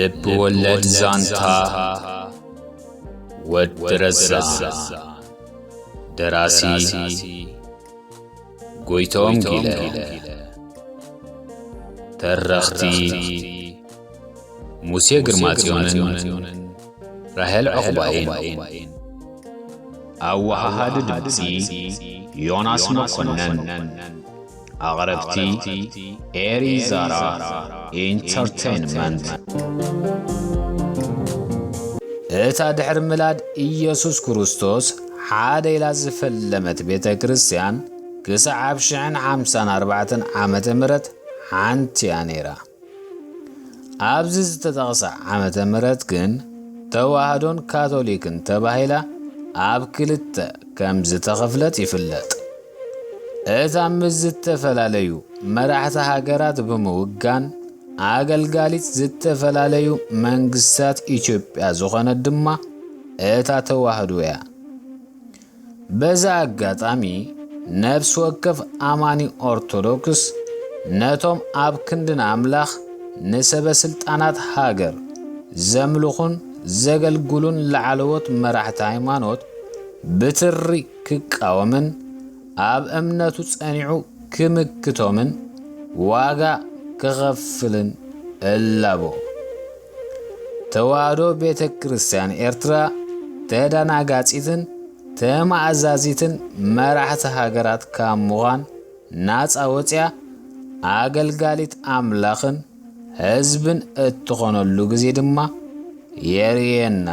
ልብ ወለድ ዛንታ ወዲ ረዛ። ደራሲ ጎይቶም ጊለ። ተረኽቲ ሙሴ ግርማጽዮንን ራሄል ዑቕባይን። ኣወሃሃዲ ድምጺ ዮናስ መኮነን። ኣቕረብቲ ኤሪ ዛራ ኢንተርቴይንመንት። እታ ድሕሪ ምላድ ኢየሱስ ክርስቶስ ሓደ ኢላ ዝፈለመት ቤተ ክርስቲያን ክሳዕ ኣብ ሽሕን ሓምሳን ኣርባዕተን ዓመተ ምህረት ሓንቲ እያ ነይራ። ኣብዚ ዝተጠቕሰ ዓመተ ምህረት ግን ተዋህዶን ካቶሊክን ተባሂላ ኣብ ክልተ ከም ዝተኸፍለት ይፍለጥ። እታ ምስ ዝተፈላለዩ መራሕቲ ሃገራት ብምውጋን ኣገልጋሊት ዝተፈላለዩ መንግስታት ኢትዮጵያ ዝኾነት ድማ እታ ተዋህዶ እያ። በዚ ኣጋጣሚ ነፍሲ ወከፍ ኣማኒ ኦርቶዶክስ ነቶም ኣብ ክንዲ ንኣምላኽ ንሰበ ስልጣናት ሃገር ዘምልኹን ዘገልግሉን ላዕለዎት መራሕቲ ሃይማኖት ብትሪ ክቃወምን ኣብ እምነቱ ጸኒዑ ክምክቶምን ዋጋ ክኸፍልን እላቦ። ተዋህዶ ቤተ ክርስቲያን ኤርትራ ተደናጋጺትን ተማእዛዚትን መራሕቲ ሃገራት ካብ ምዃን ናጻ ወጽያ ኣገልጋሊት ኣምላኽን ህዝብን እትኾነሉ ግዜ ድማ የርእየና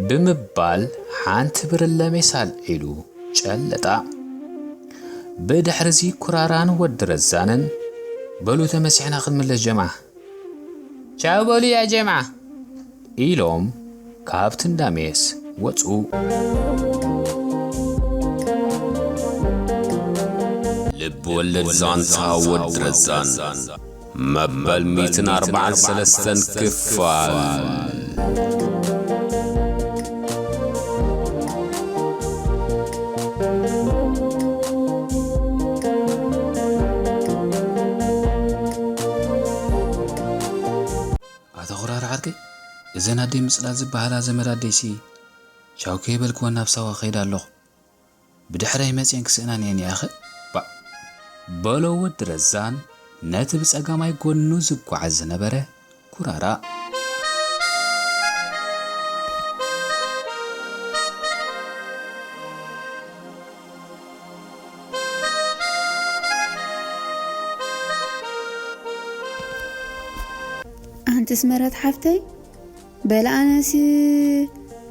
ብምባል ሓንቲ ብርለ ሜስ ኣልዒሉ ጨለጣ። ብድሕሪዚ ኩራራን ወዲ ረዛንን፣ "በሉ ተመሲሕና ክንምለስ ጀምዓ። ቻው በሉ ያ ጀምዓ" ኢሎም ካብቲ እንዳ ሜስ ወጹ። ልብ ወለድ ዛንታ ወዲ ረዛን መበል ሚእትን ኣርባዓን ሰለስተን ክፋል። ኣታ ኹራር ዓርከይ፣ እዘን ኣደይ ምጽላል ዝበሃላ ዘመድ ኣደይሲ ቻው ከይበልክወን ናብ ሳዋ ከይደ ኣለኹ። ብድሕረይ መጺኤን ክስእናን እየን ይኣኸ። ባእ፣ በሎ ወዲ ረዛን ነቲ ብጸጋማይ ጎኑ ዝጓዓዝ ዝነበረ ኩራራ። ኣንትስ መረት ሓፍተይ፣ በለ ኣነሲ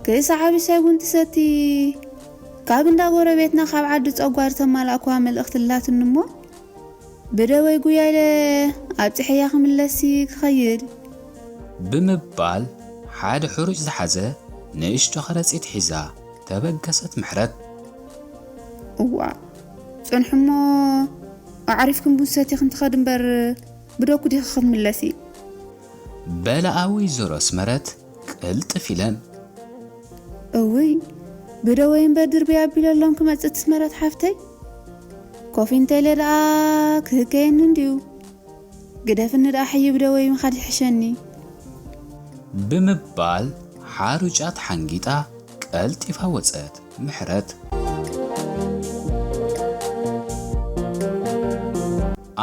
ክሳዕ ዓቢ ሳይ ቡን ትሰቲ። ካብ እንዳ ጎረቤትና ካብ ዓዲ ጸጓር ተማላእኩዋ መልእኽቲ ኣላትኒ እሞ፣ ብደወይ ጉያ ኢለ ኣብጽሐያ ክምለስሲ ክኸይድ። ብምባል ሓደ ሕሩጭ ዝሓዘ ንእሽቶ ከረጺት ሒዛ ተበገሰት ምሕረት። እዋ፣ ጽንሕሞ ኣዕሪፍክን ቡን ሰቲኽን ትኸድ እምበር፣ ብደኩ ዲኺ ክትምለሲ? በላ ወይዘሮ ኣስመረት ቅልጥፍ ኢለን። እውይ፣ ብደወይ እምበር ድርበይ ኣቢለሎም ክመጽእ ትስመረት ሓፍተይ። ኮፍ እንተኢለ ደኣ ክህከየኒ እንድዩ። ግደፍኒ ደኣ ሕዩ ብደወይ ምኻድ ይሕሸኒ። ብምባል ሓሩጫ ተሓንጊጣ ቀልጢፋ ወጸት። ምሕረት።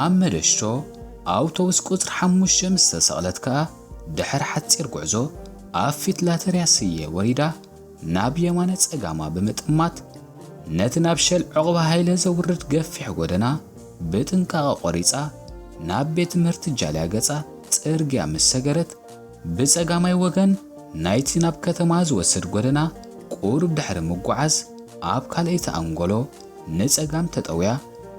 ኣብ መደሽቶ ኣውቶቡስ ቁጽሪ ሓሙሽተ ምስ ተሰቕለት ከኣ፣ ድሕሪ ሓጺር ጉዕዞ ኣብ ፊት ላተርያ ስየ ወሪዳ፣ ናብ የማነ ጸጋማ ብምጥማት፣ ነቲ ናብ ሸል ዑቕባ ሃይለ ዘውርድ ገፊሕ ጎደና ብጥንቃቐ ቆሪጻ፣ ናብ ቤት ትምህርቲ ጃልያ ገጻ ጽርግያ ምስ ሰገረት፣ ብጸጋማይ ወገን ናይቲ ናብ ከተማ ዝወስድ ጎደና ቁሩብ ድሕሪ ምጉዓዝ፣ ኣብ ካልኣይቲ ኣንጎሎ ንጸጋም ተጠውያ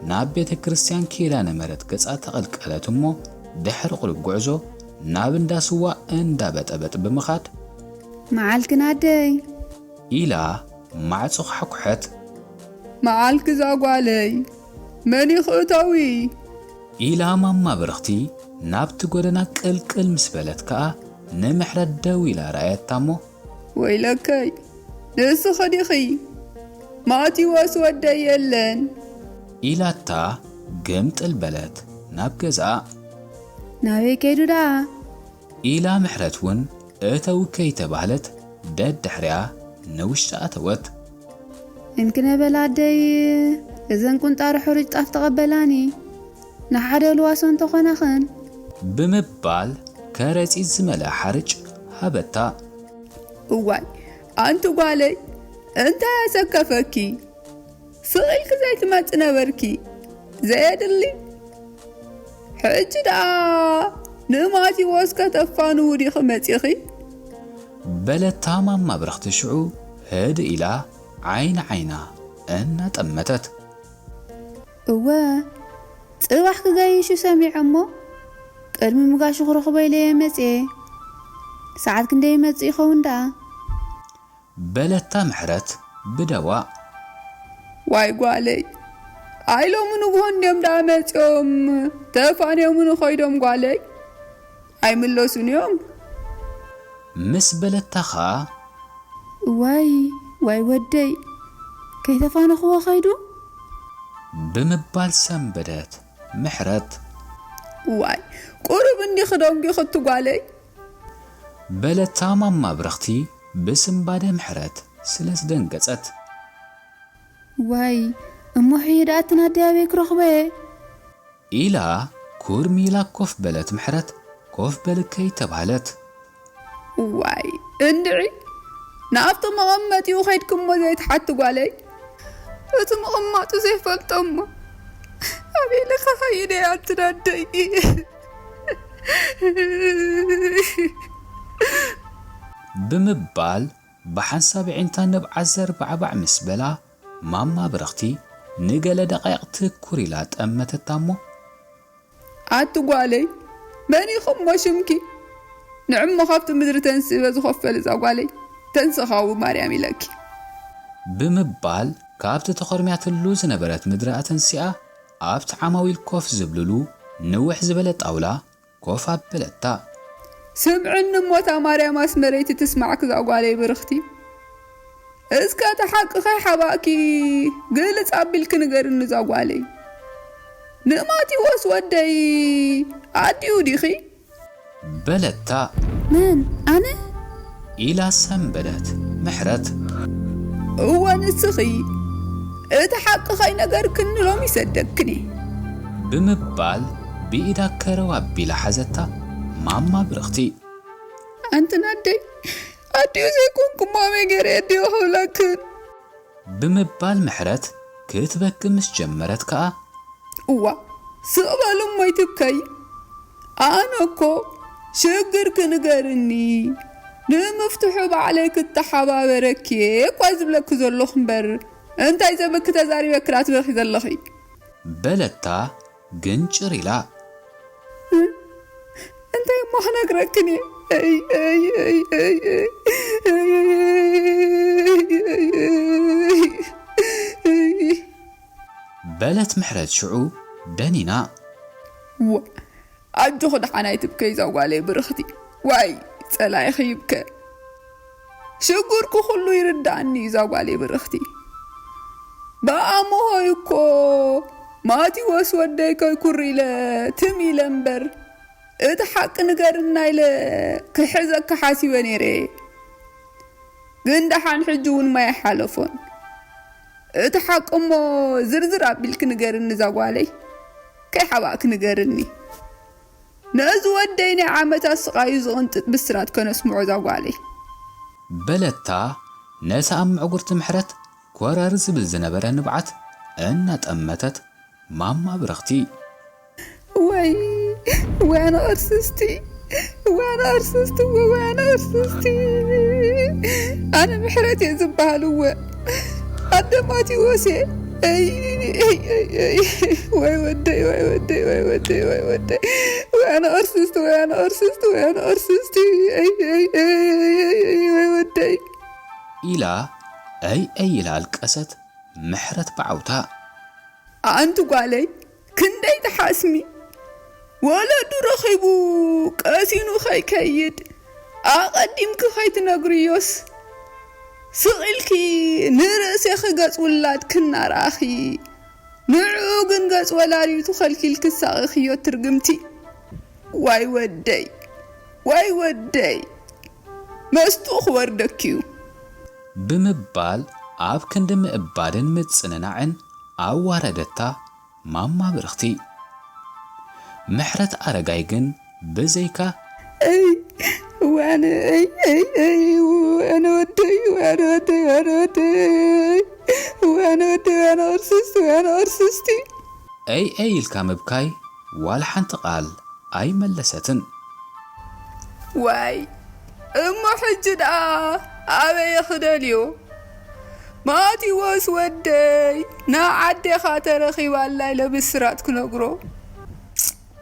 ናብ ቤተ ክርስቲያን ኪዳነ ምሕረት ገጻ ተቐልቀለት እሞ፣ ድሕሪ ቁሩብ ጉዕዞ ናብ እንዳ ስዋ እንዳ በጠበጥ ብምኻድ፣ "መዓልክን ኣደይ?" ኢላ ማዕጾ ኳሕኩሐት። "መዓልኪ እዛ ጓለይ፣ መን እዩ ክእተዊ?" ኢላ ማማ ብርኽቲ ናብቲ ጎደና ቅልቅል ምስ በለት ከኣ፣ ንምሕረት ደው ኢላ ረኣየታ እሞ፣ "ወይለከይ፣ ንስኺ ዲኺ? ማቴዎስ ወደይ የለን?" ኢላታ ግምጥል በለት ናብ ገዝኣ። "ናበይ ከይዱ ደኣ?" ኢላ ምሕረት እውን እተው ከይተባህለት ደድሕሪኣ ንውሽጢ ኣተወት። እንክነ በላ ኣደይ፣ እዘን ቁንጣሮ ሕሩጭ ጣፍ ተቐበላኒ፣ ንሓደ ልዋሶ እንተኾናኽን። ብምባል ከረጺት ዝመልኣ ሓርጭ ሃበታ። እዋይ ኣንቲ ጓለይ፣ እንታይ ኣሰከፈኪ? ስቕ ኢልኪ ዘይትመጺ ነበርኪ፣ ዘየድሊ። ሕጂ ደኣ ንማቴዎስ ከተፋንዊ ዲኺ መጺኺ? በለታ ማማ ብርኽቲ ሽዑ ህድእ ኢላ ዓይኒ ዓይና እናጠመተት። እወ፣ ጽባሕ ክገይሹ ሰሚዐ እሞ፣ ቅድሚ ምጋሹ ክረኽቦ ኢለ እየ መጽየ። ሰዓት ክንደይ ይመጽእ ይኸውን ደኣ? በለታ ምሕረት ብደዋእ። ዋይ ጓለይ፣ ኣይ ሎሚ ንግሆ እንድዮም ደኣ መጺኦም፣ ተፋንዮምኒ ኸይዶም ጓለይ። ኣይምለሱን እዮም። ምስ በለታ ኸኣ። ዋይ፣ ዋይ ወደይ፣ ከይተፋነኽዎ ኸይዱ? ብምባል ሰንበደት ምሕረት። ዋይ፣ ቁሩብ እንዲኺ ደንጒኺ እቲ ጓለይ። በለታ ማማ ብርኽቲ ብስንባደ ምሕረት ስለ ዝደንገጸት። ዋይ፣ እሞ ሕጂ ደኣ እቲ ናደይ ኣበይ ክረኽቦ እየ? ኢላ ኩርም ኢላ ኮፍ በለት ምሕረት ኮፍ በል ከይተባህለት። ዋይ፣ እንድዒ ናብቲ መቐመጢኡ ኸይድኪ እሞ ዘይትሓቲ ጓለይ? እቲ ምቕማጡ ዘይፈልጦ እሞ ኣበይ ኢለ ክኸይድ እየ ኣንቲ ናደይ? ብምባል ብሓንሳብ ኣዒንታ ንብዓት ዘርባዕባዕ ምስ በላ፣ ማማ ብርኽቲ ንገለ ደቓይቕ ትኩር ኢላ ጠመተታ እሞ። ኣቲ ጓለይ፣ መን ኢኺ እሞ ሽምኪ? ንዕሞ ካብቲ ምድሪ ተንስኢ በዚ ኮፍ በሊ እዛ ጓለይ፣ ተንስኢ ካብኡ ማርያም ኢለኪ። ብምባል ካብቲ ተኾርምያትሉ ዝነበረት ምድሪ ኣተንሲኣ፣ ኣብቲ ዓማዊል ኮፍ ዝብልሉ ንውሕ ዝበለ ጣውላ ኮፍ ኣበለታ። ስምዕኒ እሞ እታ ማርያም ኣስመረይቲ ትስማዕኪ እዛ ጓለይ ብርኽቲ። እስከ እቲ ሓቂ ከይሓባእኪ ግልጽ ኣቢልኪ ንገርኒ እዛ ጓለይ። ንማቴዎስ ወደይ ኣዲኡ ዲኺ? በለታ። መን? ኣነ? ኢላ ሰንበደት ምሕረት። እወ ንስኺ። እቲ ሓቂ ከይነገርክኒ ሎሚ ይሰደክን እየ። ብምባል ብኢዳ ከረው ኣቢላ ሓዘታ ማማ ብርኽቲ። ኣንትን ኣደይ፣ ኣዲኡ ዘይኮንኩ እሞ ኣበይ ገይረ ኣዲኡ ክብለክን? ብምባል ምሕረት ክትበኪ ምስ ጀመረት ከኣ። እዋ፣ ስቕ በሉ እሞ ኣይትብከይ። ኣነ እኮ ሽግርኪ ንገርኒ፣ ንምፍትሑ ባዕለይ ክተሓባበረኪ እየ እኳ ዝብለኪ ዘለኹ እምበር፣ እንታይ ዘበኪ ተዛሪበኪ ደኣ ትበኺ ዘለኺ? በለታ ግንጭር ኢላ። እንታይ እሞ ክነግረክን እየ? ኣይ፣ ኣይ፣ ኣይ፣ ኣይ፣ ኣይ፣ ኣይ፣ ኣይ፣ ኣይ፣ ኣይ። በለት ምሕረት ሽዑ ደኒና። ዋ፣ ኣጆኺ ደሓን ኣይትብከይ እዛ ጓለይ ብርኽቲ። ዋይ፣ ጸላኢኺ ይብከ። ሽጉርኪ ኩሉ ይርድኣኒ እዩ እዛ ጓለይ ብርኽቲ። ብኣምሆይ እኮ ማቴዎስ ወደይ ከይኩሪ ኢለ ትም ኢለ እምበር፣ እቲ ሓቂ ንገርና ኢለ ክሕዘኪ ሓሲበ ነይረ እየ። ግን ደሓን ሕጂ እውን ማይ ኣይሓለፎን። እቲ ሓቂ እሞ ዝርዝር ኣቢልኪ ንገርኒ እዛ ጓለይ፣ ከይሓባእኪ ንገርኒ። ነዚ ወደይ ናይ ዓመታት ስቓዩ ዝቕንጥጥ ብስራት ከነስምዖ እዛ ጓለይ። በለታ ነቲ ኣብ ምዕጉርቲ ምሕረት ኮረር ዝብል ዝነበረ ንብዓት እናጠመተት ማማ ብርኽቲ። ወይ፣ ወይ ኣነ ቅርስስቲ፣ ወይ ኣነ ቅርስስቲ፣ ወይ ኣነ ቅርስስቲ። ኣነ ምሕረት እየ ዝበሃል እወ። ኣደ ማቴዎስ እየ። ኣይ፣ ኣይ፣ ኣይ፣ ኣይ። ወይ ወደይ፣ ወይ ወደይ፣ ወይ ወደይ፣ ወይ ወደይ። ወይ ኣነ ቅርስስቲ፣ ወይ ኣነ ቅርስስቲ፣ ወይ ኣነ ቅርስስቲ። ኣይ፣ ኣይ፣ ኣይ፣ ኣይ፣ ኣይ፣ ኣይ፣ ወይ ወደይ። ኢላ ኣይ፣ ኣይ ኢላ ኣልቀሰት ምሕረት ብዓውታ። ኣንቲ ጓለይ፣ ክንደይ ትሓስሚ? ወለዱ ረኺቡ ቀሲኑ ከይከይድ ኣቐዲምኪ ከይትነግርዮስ፣ ስቕ ኢልኪ ንርእሴኺ ገጽ ውላድኪ እናረኣኺ፣ ንዕኡ ግን ገጽ ወላዲቱ ከልኪልኪ ዝሳቐኽዮ ትርግምቲ። ዋይ ወደይ፣ ዋይ ወደይ፣ መስጡ ክወርደኪ እዩ ብምባል ኣብ ክንዲ ምእባድን ምጽንናዕን ኣዋረደታ ማማ ብርኽቲ። ምሕረት ኣረጋይ ግን ብዘይካ እይ፣ ዋነ፣ እይ፣ እይ፣ እይ፣ ዋነ ወደይ፣ ዋነ ወደይ፣ ዋነ ወደይ፣ ዋነ ወደይ፣ ዋነ ቅርስስቲ፣ ዋነ ቅርስስቲ። እይ እይ ኢልካ ምብካይ ዋላ ሓንቲ ቃል ኣይመለሰትን። ዋይ እሞ ሕጂ ደኣ ኣበይ ክደልዮ? ማቴዎስ ወደይ ናብ ዓዴኻ ተረኺባ ኣላ ኢለ ብስራት ክነግሮ።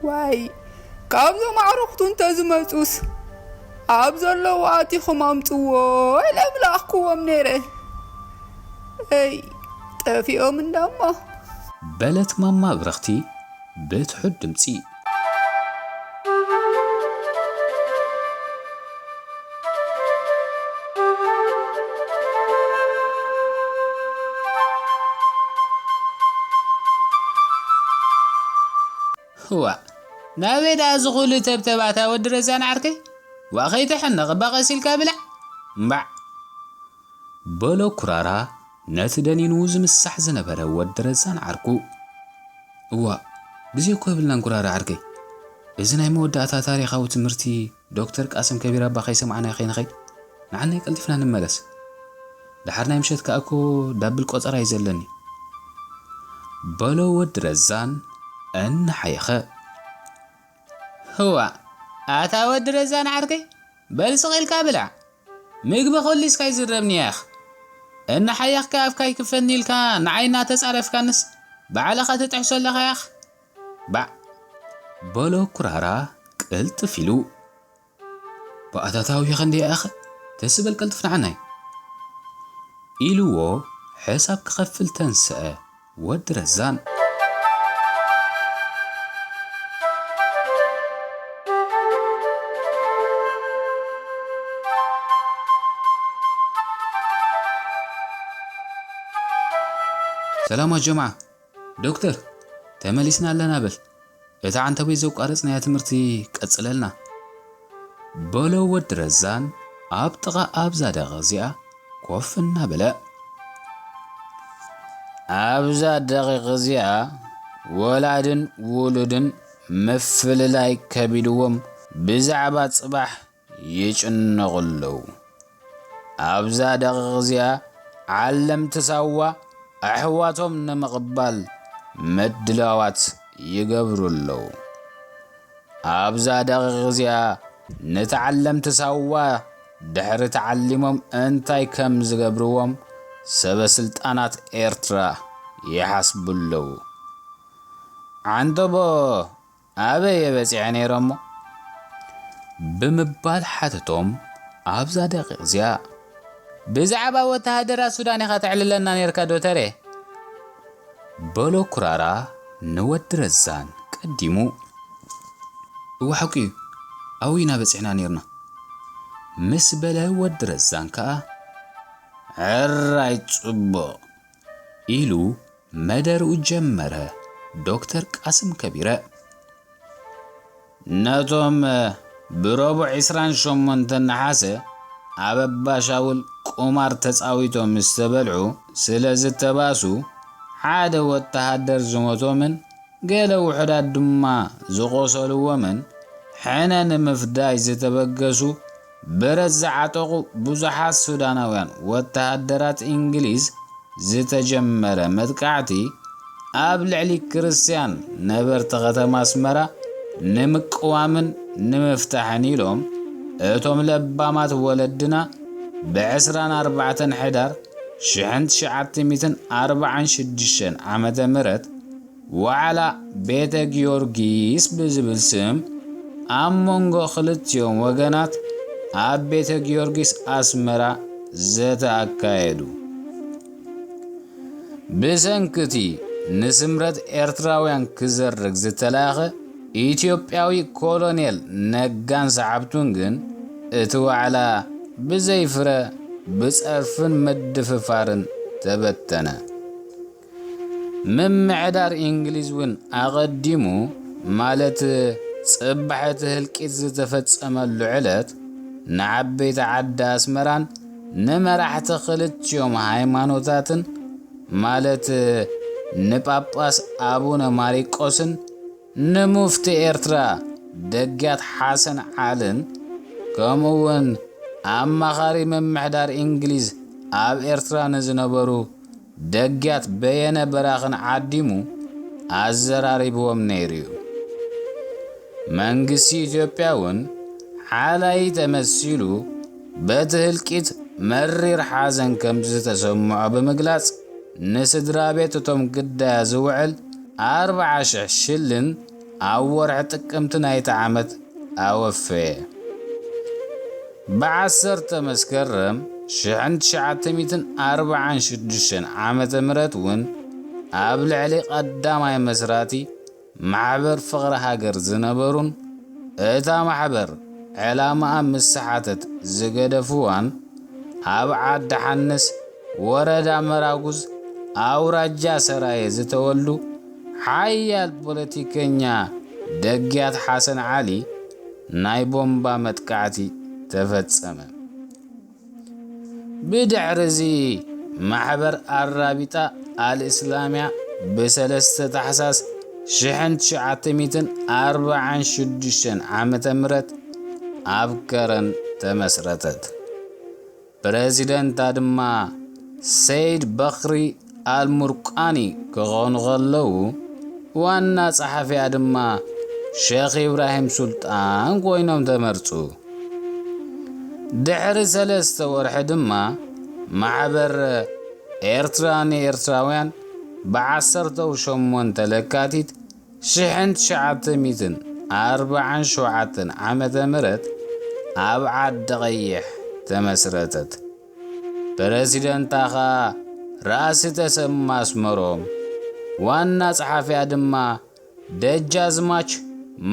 ዋይ ካብዞም ኣዕሩኽቱ እንተዝመጹስ ኣብ ዘለዉ ኣቲኹም ኣምጽዎ ኢለ ምለኣኽክዎም ነይረ። እይ ጠፊኦም እንዳሞ። በለት ማማ ብረኽቲ ብትሑት ድምጺ። ዋእ ናበይ ደኣ እዚ ኹሉ ተብተብ ኣታ ወዲ ረዛን ዓርከይ? ዋእ ከይትሕነቕ እባ ቀስ ኢልካ ብላዕ። እምባዕ በሎ ኩራራ ነቲ ደኒኑ ዝምሳሕ ዝነበረ ወዲ ረዛን ዓርኩ። እዋእ ግዜ እኮ የብልናን ኩራራ ዓርከይ። እዚ ናይ መወዳእታ ታሪኻዊ ትምህርቲ ዶክተር ቃስም ከቢራ እባ ከይሰማዕናዮ ከይንኸይድ ንዓናይ ቀልጢፍና ንመለስ። ደሓር ናይ ምሸት ከኣ እኮ ዳብል ቆጸራ እዩ ዘለኒ። በሎ ወዲ ረዛን እናሓየኸ። ህዋ ኣታ ወዲ ረዛን ዓርከይ በል ስቕ ኢልካ ብላዕ። ምግቢ ኮሊስካ ይዝረብኒ ያኽ። እናሓየኽካ ኣፍካ ይክፈኒ ኢልካ ንዓይ እናተጻረፍካንስ ባዕልኻ ትጥሕሶ ኣለኻ ያኽ። ባዕ በሎ ኩራራ ቅልጥፍ ኢሉ። ብኣታታዊ ኸንደይ ኣኸ ተስበል ቅልጥፍ ንዓናይ ኢልዎ ሕሳብ ክኸፍል ተንስአ። ወዲ ረዛን። ሰላም ጀምዓ። ዶክተር ተመሊስና ኣለና በል። እታ ዓንተቦይ ዘቋረጽናያ ትምህርቲ ቀጽለልና። በሎ ወዲ ረዛን ኣብ ጥቓ ኣብዛ ደቒቕ እዚኣ ኮፍ እናበለ። ኣብዛ ደቒቕ እዚኣ ወላድን ውሉድን ምፍልላይ ከቢድዎም ብዛዕባ ጽባሕ ይጭነቑ ኣለዉ። ኣብዛ ደቒቕ እዚኣ ዓለምቲ ሳዋ ኣሕዋቶም ንምቕባል ምድላዋት ይገብሩ ኣለዉ። ኣብዛ ደቒቕ እዚኣ ንተዓለምቲ ሳዋ ድሕሪ ተዓሊሞም እንታይ ከም ዝገብርዎም ሰበ ስልጣናት ኤርትራ ይሓስቡ ኣለዉ። ዓንተቦ ኣበይ እየ በጺሐ ነይረ እሞ? ብምባል ሓተቶም ኣብዛ ደቒቕ እዚኣ። ብዛዕባ ወተሃደራት ሱዳን ኢኻ ተዕልለና ነይርካ ዶተሬ? በሎ ኩራራ ንወዲ ረዛን ቀዲሙ። እወ ሓቁ እዩ፣ ኣብኡ ኢና በጺሕና ነይርና። ምስ በለ ወዲ ረዛን ከኣ። ሕራይ ጽቡቕ። ኢሉ መደርኡ ጀመረ ዶክተር ቃስም ከቢረ። ነቶም ብረቡዕ ዕስራን ሸሞንተን ነሓሰ ኣብ ኣባሻውል ቁማር ተጻዊቶም ምስ ተበልዑ ስለ ዝተባእሱ ሓደ ወተሃደር ዝሞቶምን ገለ ውሑዳት ድማ ዝቖሰልዎምን ሕነ ንምፍዳይ ዝተበገሱ ብረት ዝዓጠቑ ብዙሓት ሱዳናውያን ወተሃደራት እንግሊዝ ዝተጀመረ መጥቃዕቲ ኣብ ልዕሊ ክርስትያን ነበርቲ ከተማ ኣስመራ ንምቅዋምን ንምፍታሕን ኢሎም እቶም ለባማት ወለድና ብዕስራን ኣርባዕተን ሕዳር ሽሕን ትሽዓተ ሚእትን ኣርባዓን ሽዱሽተን ዓመተ ምህረት ዋዕላ ቤተ ጊዮርጊስ ብዝብል ስም ኣብ መንጎ ክልቲኦም ወገናት ኣብ ቤተ ጊዮርጊስ ኣስመራ ዘተ ኣካየዱ። ብሰንኪ እቲ ንስምረት ኤርትራውያን ክዘርግ ዝተላእኸ ኢትዮጵያዊ ኮሎኔል ነጋን ሰዓብቱን ግን እቲ ዋዕላ ብዘይ ፍረ ብጸርፍን ምድፍፋርን ተበተነ። ምምዕዳር እንግሊዝ እውን ኣቐዲሙ ማለት ጽባሕ እቲ ህልቂት ዝተፈጸመሉ ዕለት፣ ንዓበይቲ ዓዲ ኣስመራን ንመራሕቲ ክልቲኦም ሃይማኖታትን፣ ማለት ንጳጳስ ኣቡነ ማሪቆስን ንሙፍቲ ኤርትራ ደግያት ሓሰን ዓልን፣ ከምኡ እውን ኣማኻሪ ምምሕዳር እንግሊዝ ኣብ ኤርትራ ንዝነበሩ ደግያት በየነ በራኽን ዓዲሙ ኣዘራሪብዎም ነይሩ እዩ። መንግስቲ ኢትዮጵያ እውን ሓላይ ተመሲሉ በቲ ህልቂት መሪር ሓዘን ከም ዝተሰምዖ ብምግላጽ፣ ንስድራ ቤት እቶም ግዳያ ዝውዕል ኣርብዓ ሽሕ ሽልን ኣብ ወርሒ ጥቅምቲ ናይቲ ዓመት ኣወፈየ። ብዓሰርተ መስከረም ሽሕን ትሽዓተ ሚእትን ኣርብዓን ሽዱሽተን ዓመተ ምህረት እውን ኣብ ልዕሊ ቀዳማይ መስራቲ ማሕበር ፍቕሪ ሃገር ዝነበሩን እታ ማሕበር ዕላማኣ ምስ ሰሓተት ዝገደፍዋን ኣብ ዓዲ ሓንስ ወረዳ መራጉዝ ኣውራጃ ሰራየ ዝተወልዱ ሓያል ፖለቲከኛ ደግያት ሓሰን ዓሊ ናይ ቦምባ መጥቃዕቲ ተፈጸመ። ብድሕርዚ ማሕበር ኣራቢጣ ኣልእስላምያ ብሰለስተ ታሕሳስ ሽሕን ትሽዓተ ሚእትን ኣርብዓን ሽዱሽተን ዓመተ ምህረት ኣብ ከረን ተመስረተት። ፕረዚደንታ ድማ ሰይድ በኽሪ ኣልሙርቃኒ ክኾኑ ከለዉ፣ ዋና ጸሓፊኣ ድማ ሸኽ ኢብራሂም ሱልጣን ኮይኖም ተመርጹ። ድሕሪ ሰለስተ ወርሒ ድማ ማሕበር ኤርትራ ንኤርትራውያን ብዓሰርተ ሸሞንተ ለካቲት ሽሕን ትሽዓተ ሚእትን ኣርብዓን ሸውዓተን ዓመተ ምህረት ኣብ ዓዲ ቀይሕ ተመስረተት። ፕረዚደንታ ኸኣ ራእሲ ተሰማ ኣስመሮም፣ ዋና ጸሓፊኣ ድማ ደጃዝማች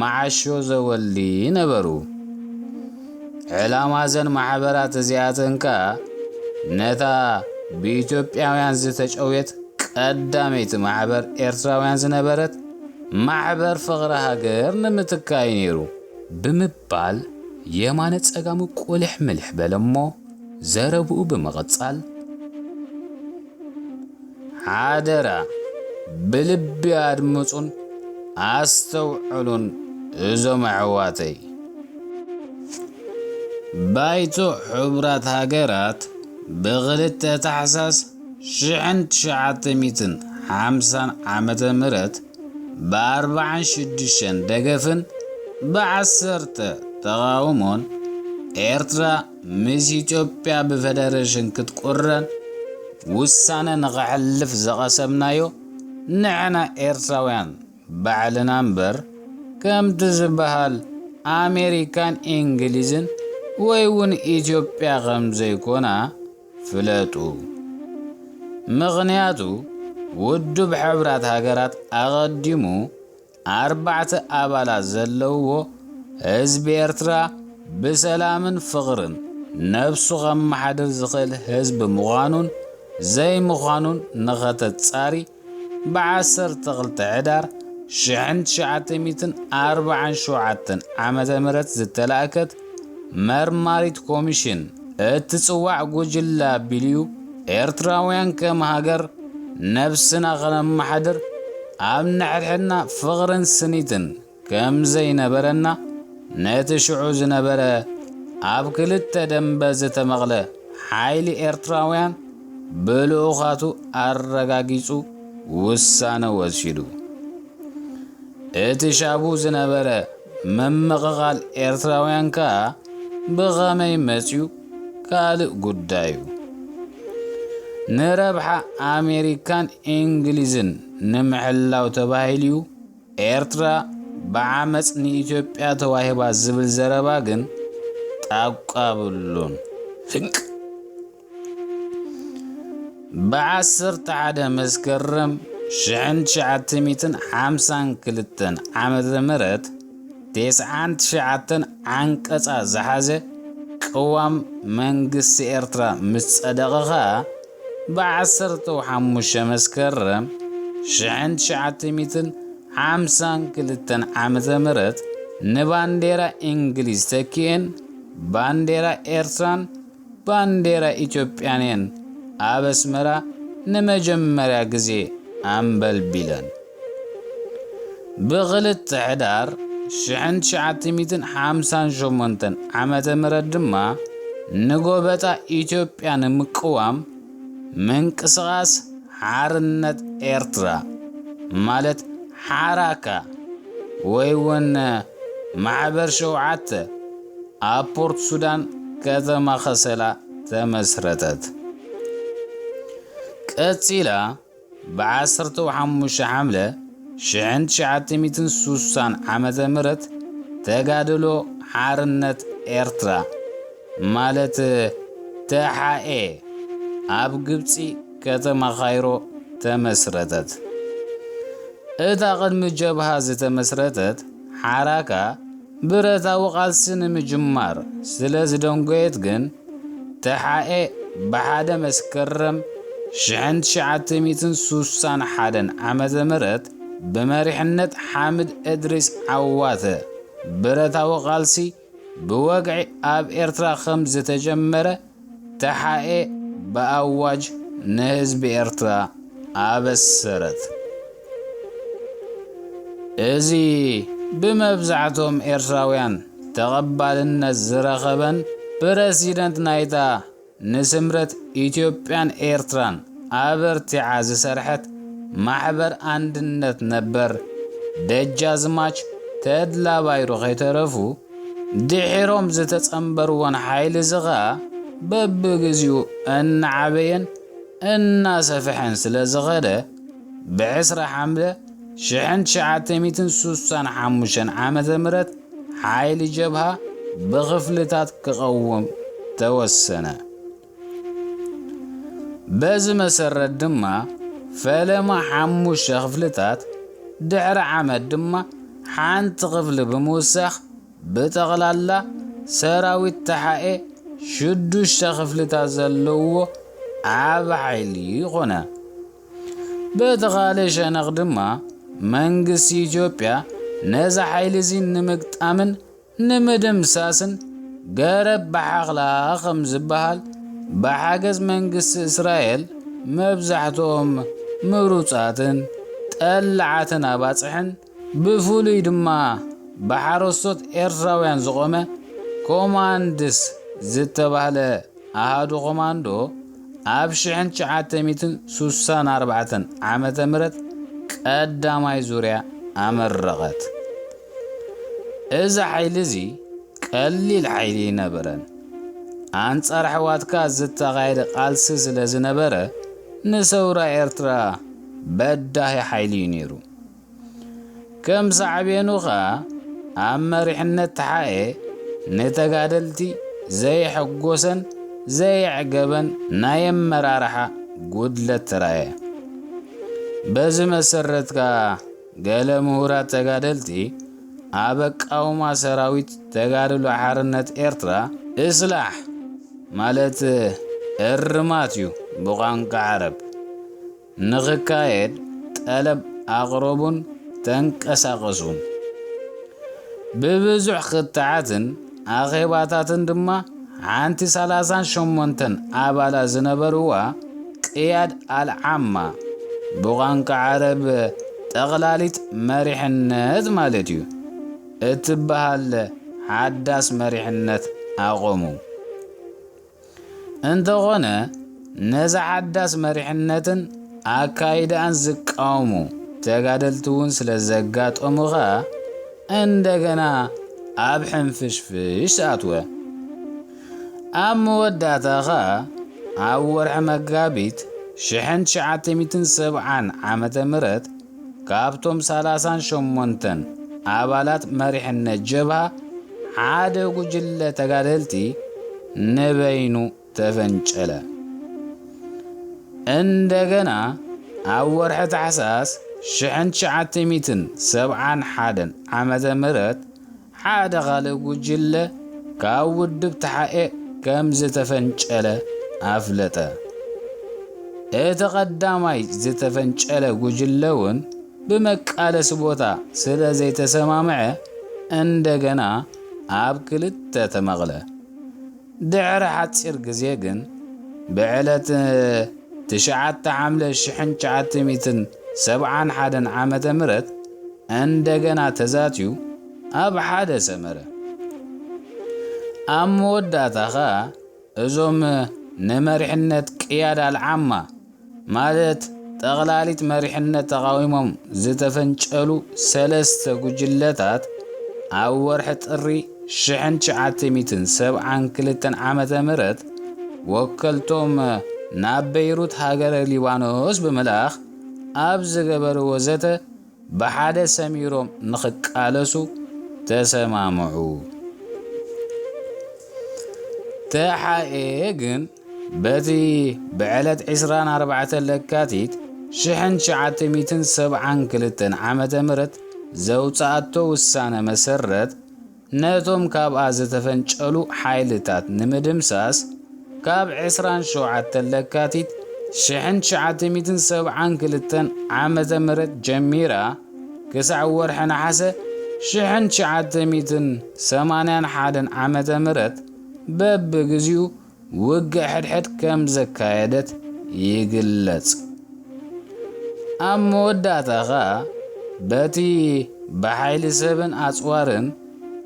መዓሾ ዘወሊ ነበሩ። ዕላማ እዘን ማሕበራት እዚኣተን ከኣ ነታ ብኢትዮጵያውያን ዝተጨውየት ቀዳመይቲ ማሕበር ኤርትራውያን ዝነበረት ማሕበር ፍቕሪ ሃገር ንምትካይ ነይሩ ብምባል የማነ ጸጋሙ ቁልሕ ምልሕ በለ እሞ ዘረብኡ ብምቕጻል፣ ሓደራ ብልቢ ኣድምጹን ኣስተውዕሉን እዞም ኣሕዋተይ። ባይቶ ሕቡራት ሃገራት ብኽልተ ታሕሳስ ሽሕን ትሽዓተ ሚእትን ሓምሳን ዓመተ ምህረት ብኣርብዓን ሽዱሽተን ደገፍን ብዓሰርተ ተቓውሞን ኤርትራ ምስ ኢትዮጵያ ብፈደረሽን ክትቁረን ውሳነ ንኸሕልፍ ዘቐሰምናዮ ንሕና ኤርትራውያን ባዕልና እምበር፣ ከምቲ ዝበሃል ኣሜሪካን እንግሊዝን ወይ እውን ኢትዮጵያ ከም ዘይኮና ፍለጡ። ምኽንያቱ ውድብ ሕብራት ሃገራት ኣቐዲሙ ኣርባዕተ ኣባላት ዘለውዎ ህዝቢ ኤርትራ ብሰላምን ፍቕርን ነብሱ ከመሓድር ዝኽእል ህዝቢ ምዃኑን ዘይምዃኑን ንኸተጻሪ ብዓሰርተ ክልተ ሕዳር ሽሕን ትሽዓተ ሚእትን ኣርብዓን ሸውዓተን ዓመተ ምህረት ዝተላእከት መርማሪት ኮሚሽን እትጽዋዕ ጉጅለ ኣቢሉ እዩ። ኤርትራውያን ከም ሃገር ነብስና ኸነመሓድር ኣብ ንሕድሕድና ፍቕርን ስኒትን ከም ዘይነበረና ነቲ ሽዑ ዝነበረ ኣብ ክልተ ደንበ ዝተመቕለ ሓይሊ ኤርትራውያን ብልኡኻቱ ኣረጋጊጹ ውሳነ ወሲዱ። እቲ ሻቡ ዝነበረ ምምቕቓል ኤርትራውያን ከኣ ብኸመይ መጽዩ ካልእ ጉዳይ እዩ። ንረብሓ ኣሜሪካን እንግሊዝን ንምሕላው ተባሂሉ እዩ ኤርትራ ብዓመጽ ንኢትዮጵያ ተዋሂባ ዝብል ዘረባ ግን ጣቋ ብሉን። ህንቅ። ብዓሰርተ ሓደ መስከረም ሽሕን ትሽዓተ ሚእትን ሓምሳን ክልተን ዓመተ ምህረት ተስዓን ትሽዓተን ዓንቀጻ ዝሓዘ ቅዋም መንግስቲ ኤርትራ ምስ ጸደቐ ኸኣ ብዓሰርተ ሓሙሽተ መስከረም ሽሕን ትሽዓተ ሚእትን ሓምሳን ክልተን ዓመተ ምህረት ንባንዴራ እንግሊዝ ተኪኤን ባንዴራ ኤርትራን ባንዴራ ኢትዮጵያን እየን ኣብ ኣስመራ ንመጀመርያ ግዜ ኣንበልቢለን። ብኽልተ ሕዳር ሽሕን ትሽዓተ ሚእትን ሓምሳን ሸሞንተን ዓመተ ምህረት ድማ ንጎበጣ ኢትዮጵያ ንምቅዋም ምንቅስቓስ ሓርነት ኤርትራ፣ ማለት ሓራካ ወይ እውን ማሕበር ሸውዓተ፣ ኣብ ፖርት ሱዳን ከተማ ከሰላ ተመስረተት። ቀጺላ ብዓሰርተ ሓሙሽተ ሓምለ ሽሕን ትሽዓተ ሚእትን ሱሳን ዓመተ ምህረት ተጋድሎ ሓርነት ኤርትራ፣ ማለት ተሓኤ፣ ኣብ ግብጺ ከተማ ካይሮ ተመስረተት። እታ ቅድሚ ጀብሃ ዝተመስረተት ሓራካ ብረታዊ ቃልሲ ንምጅማር ስለ ዝደንጎየት ግን፣ ተሓኤ ብሓደ መስከረም ሽሕን ትሽዓተ ሚእትን ሱሳን ሓደን ዓመተ ምህረት ብመሪሕነት ሓምድ እድሪስ ዓዋተ ብረታዊ ቃልሲ ብወግዒ ኣብ ኤርትራ ከም ዝተጀመረ ተሓኤ ብኣዋጅ ንህዝቢ ኤርትራ ኣበሰረት። እዚ ብመብዛሕትኦም ኤርትራውያን ተቐባልነት ዝረኸበን ፕረሲደንት ናይታ ንስምረት ኢትዮጵያን ኤርትራን ኣበርቲዓ ዝሰርሐት ማሕበር ኣንድነት ነበር ደጃዝማች ተድላ ባይሩ ከይተረፉ ድሒሮም ዝተጸንበርዎን ሓይሊ እዚ ኸኣ በብግዚኡ እናዓበየን እናሰፍሐን ስለ ዝኸደ፣ ብዕስራ ሓምለ ሽሕን ትሽዓተ ሚእትን ሱሳን ሓሙሽተን ዓመተ ምህረት ሓይሊ ጀብሃ ብኽፍልታት ክቐውም ተወሰነ። በዚ መሰረት ድማ ፈለማ ሓሙሽተ ክፍልታት፣ ድሕሪ ዓመት ድማ ሓንቲ ክፍሊ ብምውሳኽ ብጠቕላላ ሰራዊት ተሓኤ ሽዱሽተ ክፍልታት ዘለዎ ዓቢ ሓይሊ ኮነ። በቲ ካልእ ሸነኽ ድማ መንግስቲ ኢትዮጵያ ነዚ ሓይሊ እዚ ንምግጣምን ንምድምሳስን ገረብ ብሓኽላ ከም ዝበሃል ብሓገዝ መንግስቲ እስራኤል መብዛሕትኦም ምሩጻትን ጠላዓትን ኣባጽሕን ብፍሉይ ድማ ብሓረስቶት ኤርትራውያን ዝቖመ ኮማንድስ ዝተባህለ ኣሃዱ ኮማንዶ ኣብ ሽሕን ትሽዓተ ሚእትን ሱሳን ኣርባዕተን ዓመተ ምህረት ቀዳማይ ዙርያ ኣመረቐት። እዚ ሓይሊ እዚ ቀሊል ሓይሊ ኣይነበረን። ኣንጻር ኣሕዋትካ ዝተኻየደ ቃልሲ ስለ ዝነበረ፣ ንሰውራ ኤርትራ በዳሂ ሓይሊ እዩ ነይሩ። ከም ሳዕቤኑ ኸኣ፣ ኣብ መሪሕነት ተሓኤ ንተጋደልቲ ዘየሐጎሰን ዘየዕገበን ናይ ኣመራርሓ ጉድለት ተራእየ። በዚ መሰረት ከኣ፣ ገለ ምሁራት ተጋደልቲ ኣብ ኣቃውማ ሰራዊት ተጋድሎ ሓርነት ኤርትራ፣ እስላሕ ማለት እርማት እዩ ብቋንቋ ዓረብ፣ ንኽካየድ ጠለብ ኣቕረቡን ተንቀሳቐሱን። ብብዙሕ ክትዓትን ኣኼባታትን ድማ ሓንቲ ሰላሳን ሸሞንተን ኣባላት ዝነበርዋ ቅያድ ኣልዓማ፣ ብቋንቋ ዓረብ ጠቕላሊት መሪሕነት ማለት እዩ፣ እትበሃል ሓዳስ መሪሕነት ኣቖሙ። እንተኾነ፣ ነዛ ሓዳስ መሪሕነትን ኣካይዳኣን ዝቃወሙ ተጋደልቲ እውን ስለ ዘጋጠሙ ኸኣ፣ እንደገና ኣብ ሕንፍሽፍሽ ኣትወ። ኣብ መወዳእታ ኸኣ፣ ኣብ ወርሒ መጋቢት ሽሕን ትሽዓተ ሚእትን ሰብዓን ዓመተ ምህረት፣ ካብቶም ሰላሳን ሸሞንተን ኣባላት መሪሕነት ጀብሃ፣ ሓደ ጉጅለ ተጋደልቲ ንበይኑ ተፈንጨለ። እንደገና ኣብ ወርሒ ታሕሳስ ሽሕን ትሽዓተ ሚእትን ሰብዓን ሓደን ዓመተ ምህረት፣ ሓደ ካልእ ጉጅለ ካብ ውድብ ተሓኤ ከም ዝተፈንጨለ ኣፍለጠ። እቲ ቀዳማይ ዝተፈንጨለ ጉጅለ እውን ብመቃለሲ ቦታ ስለ ዘይተሰማምዐ፣ እንደገና ኣብ ክልተ ተመቕለ። ድሕሪ ሓጺር ግዜ ግን፣ ብዕለት ትሽዓተ ሓምለ ሽሕን ትሽዓተ ሚእትን ሰብዓን ሓደን ዓመተ ምህረት እንደገና ተዛትዩ ኣብ ሓደ ሰመረ። ኣብ መወዳእታ ኸኣ እዞም ንመሪሕነት ቅያዳ ኣልዓማ፣ ማለት ጠቕላሊት መሪሕነት ተቓዊሞም ዝተፈንጨሉ ሰለስተ ጉጅለታት፣ ኣብ ወርሒ ጥሪ ሽሕን ትሽዓተ ሚእትን ሰብዓን ክልተን ዓመተ ምህረት ወከልቶም ናብ በይሩት ሃገረ ሊባኖስ ብምልኣኽ፣ ኣብ ዝገበርዎ ዘተ፣ ብሓደ ሰሚሮም ንኽቃለሱ ተሰማምዑ። ተሓኤ ግን፣ በቲ ብዕለት ዕስራን ኣርባዕተን ለካቲት ሽሕን ትሽዓተ ሚእትን ሰብዓን ክልተን ዓመተ ምህረት ዘውጽኣቶ ውሳነ መሰረት፣ ነቶም ካብኣ ዝተፈንጨሉ ሓይልታት ንምድምሳስ፣ ካብ ዕስራን ሸውዓተን ለካቲት ሽሕን ትሽዓተ ሚእትን ሰብዓን ክልተን ዓመተ ምህረት ጀሚራ፣ ክሳዕ ወርሒ ነሓሰ ሽሕን ትሽዓተ ሚእትን ሰማንያን ሓደን ዓመተ ምህረት በብግዚኡ ውግእ ሕድሕድ ከም ዘካየደት ይግለጽ። ኣብ መወዳእታ ኸኣ፣ በቲ ብሓይሊ ሰብን ኣጽዋርን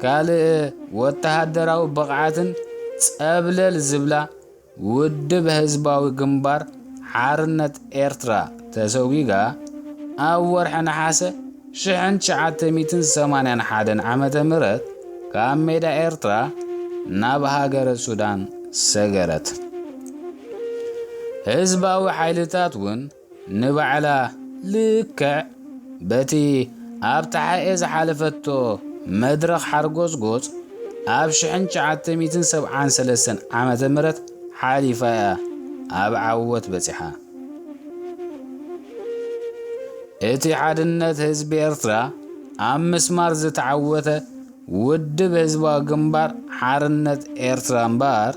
ካልእ ወተሃደራዊ ብቕዓትን ጸብለል ዝብላ ውድብ ህዝባዊ ግንባር ሓርነት ኤርትራ ተሰጒጋ፣ ኣብ ወርሒ ነሓሰ ሽሕን ትሽዓተ ሚእትን ሰማንያን ሓደን ዓመተ ምህረት ካብ ሜዳ ኤርትራ ናብ ሃገረ ሱዳን ሰገረት። ህዝባዊ ሓይልታት እውን ንባዕላ ልክዕ በቲ ኣብ ተሓኤ ዝሓለፈቶ መድረኽ ሓርጎጽጎጽ ኣብ ሽሕን ትሽዓተ ሚእትን ሰብዓን ሰለስተን ዓመተ ምህረት ሓሊፋ እያ ኣብ ዓወት በጺሓ። እቲ ሓድነት ህዝቢ ኤርትራ ኣብ ምስማር ዝተዓወተ ውድብ ህዝባዊ ግንባር ሓርነት ኤርትራ እምበኣር፣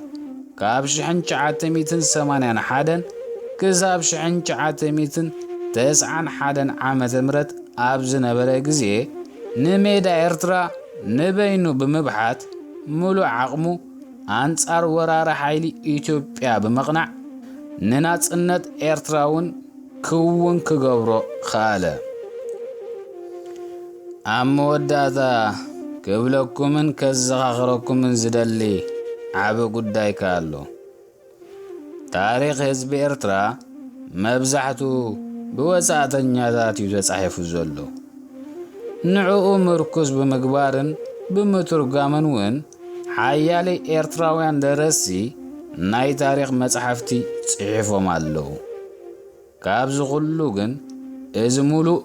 ካብ ሽሕን ትሽዓተ ሚእትን ሰማንያን ሓደን ክሳብ ሽሕን ትሽዓተ ሚእትን ተስዓን ሓደን ዓመተ ምህረት ኣብ ዝነበረ ግዜ፣ ንሜዳ ኤርትራ ንበይኑ ብምብሓት፣ ምሉእ ዓቕሙ ኣንጻር ወራሪ ሓይሊ ኢትዮጵያ ብምቕናዕ፣ ንናጽነት ኤርትራ እውን ክውን ክገብሮ ከኣለ። ኣብ መወዳእታ ክብለኩምን ከዘኻኽረኩምን ዝደሊ ዓቢ ጉዳይ ከኣ ኣሎ። ታሪኽ ህዝቢ ኤርትራ መብዛሕቱ ብወጻእተኛታት እዩ ተጻሒፉ ዘሎ። ንዕኡ ምርኩስ ብምግባርን ብምትርጓምን እውን ሓያለይ ኤርትራውያን ደረስቲ ናይ ታሪኽ መጻሕፍቲ ጽሒፎም ኣለዉ። ካብዚ ኩሉ ግን፣ እዚ ሙሉእ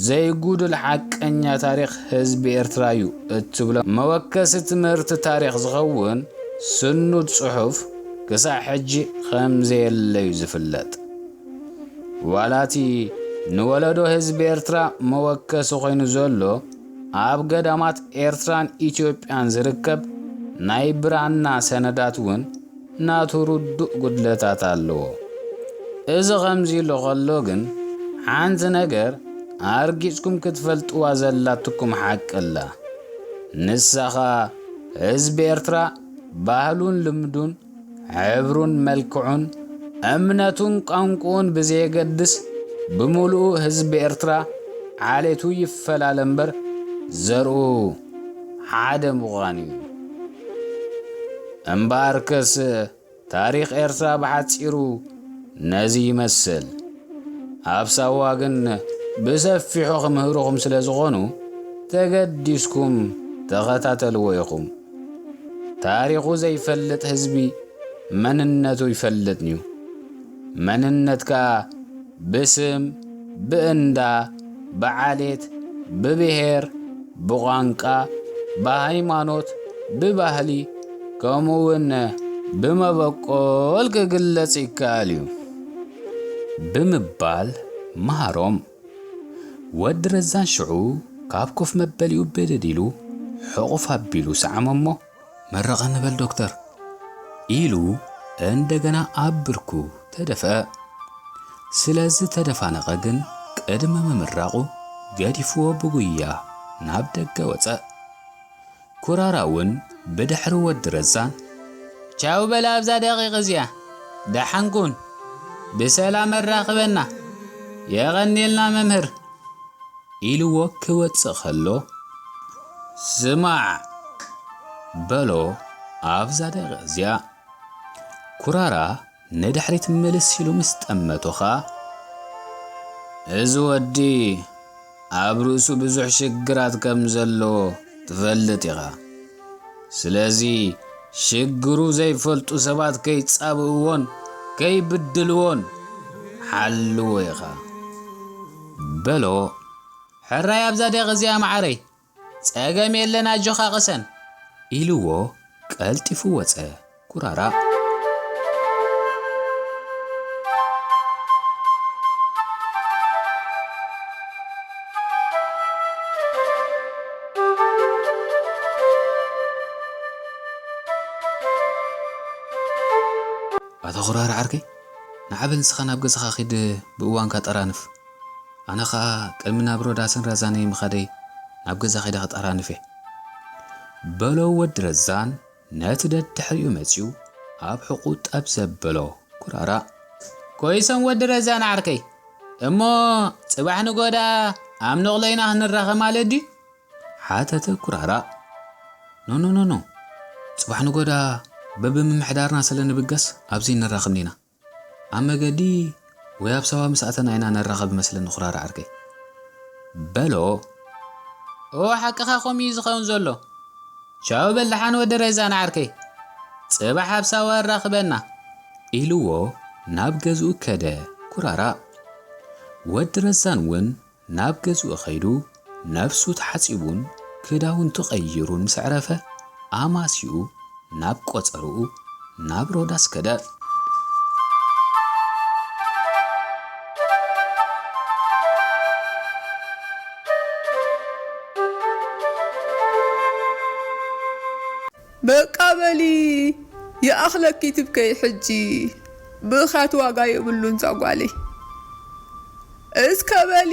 ዘይጉድል ሓቀኛ ታሪኽ ህዝቢ ኤርትራ እዩ እትብሎ መወከሲ ትምህርቲ ታሪኽ ዝኸውን ስኑድ ጽሑፍ ክሳዕ ሕጂ ከም ዘየለ እዩ ዝፍለጥ። ዋላ እቲ ንወለዶ ህዝቢ ኤርትራ መወከሲ ኮይኑ ዘሎ ኣብ ገዳማት ኤርትራን ኢትዮጵያን ዝርከብ ናይ ብራና ሰነዳት እውን ናቱ ርዱእ ጉድለታት ኣለዎ። እዚ ከምዚ ኢሉ ከሎ ግን፣ ሓንቲ ነገር ኣርጊጽኩም ክትፈልጥዋ ዘላትኩም ሓቂ ኣላ። ንሳ ኸኣ፣ ህዝቢ ኤርትራ ባህሉን ልምዱን፣ ሕብሩን መልክዑን፣ እምነቱን ቋንቋኡን ብዘየገድስ፣ ብምሉኡ ህዝቢ ኤርትራ ዓሌቱ ይፈላለ እምበር፣ ዘርኡ ሓደ ምዃኑ እዩ። እምበኣርከስ፣ ታሪኽ ኤርትራ ብሓጺሩ ነዚ ይመስል። ኣብ ሳዋ ግን ብሰፊሑ ክምህሩኹም ስለ ዝኾኑ፣ ተገዲስኩም ተኸታተልዎ ኢኹም። ታሪኹ ዘይፈልጥ ህዝቢ መንነቱ ይፈልጥን'ዩ። መንነት ከኣ ብስም፣ ብእንዳ፣ ብዓሌት፣ ብብሄር፣ ብቋንቋ፣ ብሃይማኖት፣ ብባህሊ፣ ከምኡውን ብመበቆል ክግለጽ ይከኣል እዩ። ብምባል መሃሮም። ወዲ ረዛን ሽዑ ካብ ኮፍ መበሊኡ ብድድ ኢሉ ሕቑፍ ኣቢሉ ሰዓመ እሞ፣ "መርቐኒ በል ዶክተር" ኢሉ እንደገና ኣብ ብርኩ ተደፍአ። ስለ ዝተደፋነቐ ግን ቅድሚ ምምራቑ ገዲፍዎ ብጉያ ናብ ደገ ወጸ። ኩራራ እውን ብድሕሪ ወዲ ረዛን፣ ቻው በል ኣብዛ ደቂቕ እዚኣ፣ ደሓን ኩን፣ ብሰላም ኣራኽበና፣ የቐንየልና መምህር፣ ኢልዎ ክወጽእ ከሎ፣ ስማዕ፣ በሎ ኣብዛ ደቂቕ እዚኣ። ኩራራ ንድሕሪት ምልስ ኢሉ ምስ ጠመቶ ኸኣ፣ እዚ ወዲ ኣብ ርእሱ ብዙሕ ሽግራት ከም ዘሎ ትፈልጥ ኢኻ። ስለዚ ሽግሩ ዘይፈልጡ ሰባት ከይጻብእዎን ከይብድልዎን ሓልዎ ኢኻ፣ በሎ። ሕራይ ኣብዛ ደቂ እዚኣ መዓረይ፣ ጸገም የለን ኣጆኻ ቅሰን፣ ኢልዎ ቀልጢፉ ወጸ። ኩራራ። ኣታ ኩራራ ዓርከይ፣ ንዓ በል ንስኻ ናብ ገዛኻ ኪድ፣ ብእዋንካ ጠራንፍ። ኣነ ኸኣ ቅድሚ ናብ ሮዳስን ረዛነይ ምኻደይ ናብ ገዛ ኪደ ክጠራንፍ እየ፣ በሎ ወዲ ረዛን ነቲ ደድሕሪኡ መጺኡ ኣብ ሕቑ ጠብ ዘበሎ። ኩራራ። ኮይሶም ወዲ ረዛን ዓርከይ፣ እሞ ጽባሕ ንጎዳ ኣብ ንቕሎ ኢና ክንራኸብ ማለት ድዩ? ሓተተ ኩራራ። ኖ፣ ኖ፣ ኖ፣ ኖ። ጽባሕ ንጎዳ በብምምሕዳርና ስለ ንብገስ ኣብዚ ንራኸብ ኒና። ኣብ መገዲ ወይ ኣብ ሳዋ ምስ ኣተና ኢና ነራኸብ መስለኒ ኩራራ ዓርከይ። በሎ። እወ ሓቅኻ ከምኡ እዩ ዝኸውን ዘሎ። ቻው በል ደሓን ወዲ ረዛን ዓርከይ። ጽባሕ ኣብ ሳዋ ኣራኽበና። ኢልዎ ናብ ገዝኡ ከደ ኩራራ። ወዲ ረዛን እውን ናብ ገዝኡ ኸይዱ ነፍሱ ተሓጺቡን ክዳውንቱ ቀይሩን ምስ ዕረፈ ኣማሲኡ ናብ ቆጸርኡ ናብ ሮዳስ ከደ። በቃ በሊ ይኣኽለኪ ትብከይ ሕጂ ብእኻት ዋጋ የብሉን ዛጓለይ። እስከ በሊ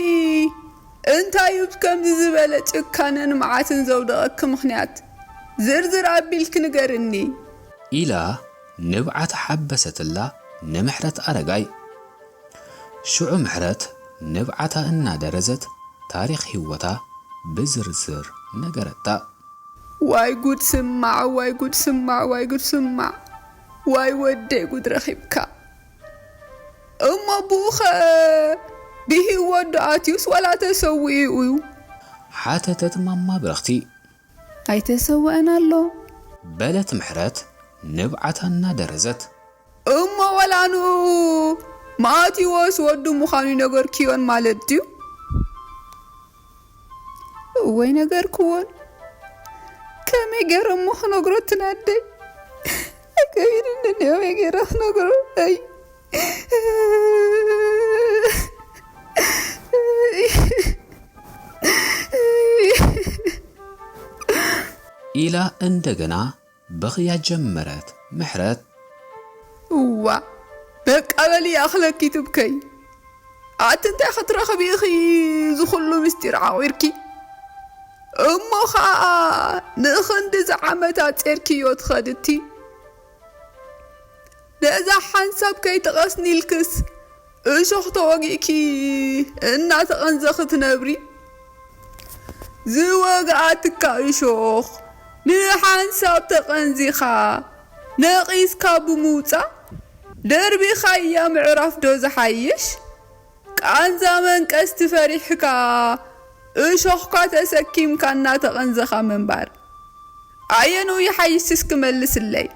እንታይ እዩ ከምዚ ዝበለ ጭካነን መዓትን ዘውደቐኪ ምኽንያት ዝርዝር ኣቢልኪ ንገርኒ። ኢላ ንብዓታ ሓበሰትላ ንምሕረት ኣረጋይ። ሽዑ ምሕረት ንብዓታ እናደረዘት ታሪኽ ህይወታ ብዝርዝር ነገረታ። ዋይ ጉድ ስማዕ፣ ዋይ ጉድ ስማዕ፣ ዋይ ጉድ ስማዕ፣ ዋይ ወደይ ጉድ ረኺብካ። እሞ ብኡኸ ብህይወት ዶ ኣትዩስ ዋላ ተሰዊኡ እዩ? ሓተተት ማማ ብረኽቲ። ኣይተሰወአን ኣሎ። በለት ምሕረት ንብዓታ እናደረዘት። እሞ ዋላ ንኡ ማቴዎስ ወዱ ምዃኑ ይነገርክዮን ማለት ድዩ? እወ ኣይነገርክዎን። ከመይ ገይረ እሞ ክነግሮ እቲ ናደይ? ከቢድኒ እንድዮ ከመይ ገይረ ክነግሮ? ኣይ። ኢላ እንደገና በኽያ ጀመረት ምሕረት። እዋ በቃ በሊ ይኣኽለኪ ትብከይ። ኣቲ እንታይ ክትረኽቢ ኢኺ እዚ ኩሉ ምስጢር ዓቑርኪ? እሞ ኸኣ ንኽንድዚ ዓመታት ጼርክዮ ትኸድቲ? ነዛ ሓንሳብ ከይትቐስኒ ኢልክስ እሾኽ ተወጊእኪ እናተቐንዘኺ ትነብሪ? ዝወግኣትካ እሾኽ ንሓንሳብ ተቐንዚኻ ነቒስካ ብምውጻእ ደርቢኻያ ምዕራፍ ዶ ዝሓይሽ? ቃንዛ መንቀስቲ ፈሪሕካ እሾኽካ ተሰኪምካ እናተቐንዘኻ ምንባር ኣየንኡ ይሓይሽ እስኪ መልስለይ?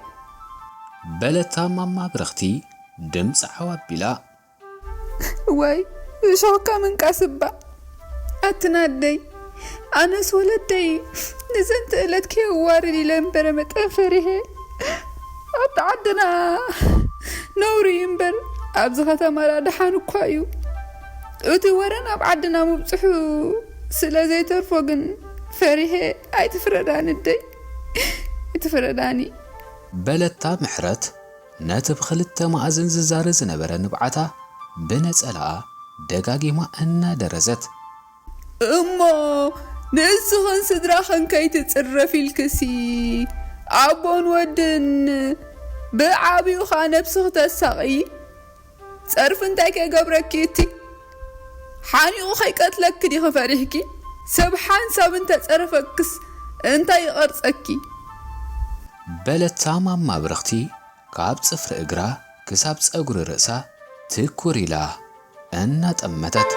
በለታ ማማ ብርኽቲ ድምፂ ዓው ኣቢላ። ወይ እሾኽካ ምንቃስ እባ። ኣትን ኣደይ፣ ኣነስ ወለደይ ንዘንተ ዕለት ከየዋርድ ኢለ እምበረ መጠን ፈሪሐ። ኣብቲ ዓድና ነውሪ እዩ እምበር ኣብዚ ከተማ ደሓን እኳ እዩ። እቲ ወረ ናብ ዓድና ምብፅሑ ስለ ዘይተርፎ ግን ፈሪሐ። ኣይትፍረዳኒ ኣደይ፣ ኣይትፍረዳኒ። በለታ ምሕረት ነቲ ብኽልተ መኣዝን ዝዛረ ዝነበረ ንብዓታ ብነጸላኣ ደጋጊማ እናደረዘት። እሞ ንእስኽን ስድራኽን ከይትጽረፍ ኢልክሲ ኣቦን ወድን ብዓብዩ ኸኣ ነብስኺ ተሳቕዪ። ጸርፊ እንታይ ከይገብረኪ እቲ ሓኒቑ ከይቀትለኪ ዲኺ ፈሪሕኪ? ሰብ ሓንሳብ እንተጸረፈክስ እንታይ ይቐርጸኪ? በለታ ማማ ብርኽቲ ካብ ጽፍሪ እግራ ክሳብ ጸጉሪ ርእሳ ትኩር ኢላ እናጠመተት።